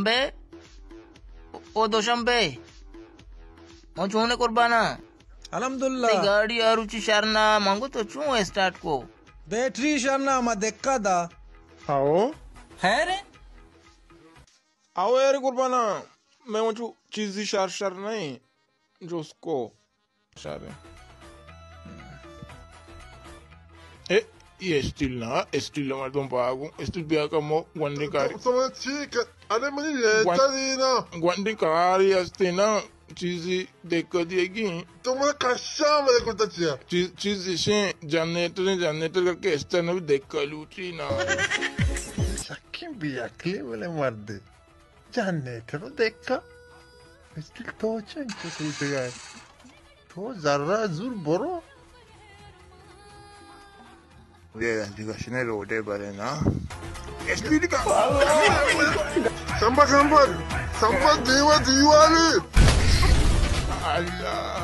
بے، او دوشنبے، من چون ئے قربانا؟ الحمدللہ۔ تئی گاڑی آ روچی شر نہ، من گو تو چون اسٹارٹ کو؟ بیٹری شر نہ، ما دکا دا۔ ہاؤ۔ خیر ہے؟ آؤ یار قربانا، میں وچو چیزی شر شر نہیں، جو اس کو۔ شر اے۔ اے، اے اسٹیل نا، اسٹیل مردم پاگو، اسٹیل بیا کمو گونڈی کاری۔ تو، تو چی ک-، ارے منی گون-، لیٹر ہی نا۔ گونڈی کاری استی نا، چیزی دیکھ دیگی۔ تو منا کشا ملے کرتا چیا؟ چیز، چیز اسے جنریٹر، جنریٹر کر کے اسٹیل بھی دیکھ لوٹی نا۔ سکیں بے عقلی والے مردے۔ جنریٹر ءَ دکا۔ اسٹیل تو چنچو سوچگا ئے؟ تو ذرہ زور برو۔ یہ گشنے روڈے برے نا۔ اسٹیل کا۔ سمبک، سمبک، سمبک دیوا دیوالی۔ اللہ۔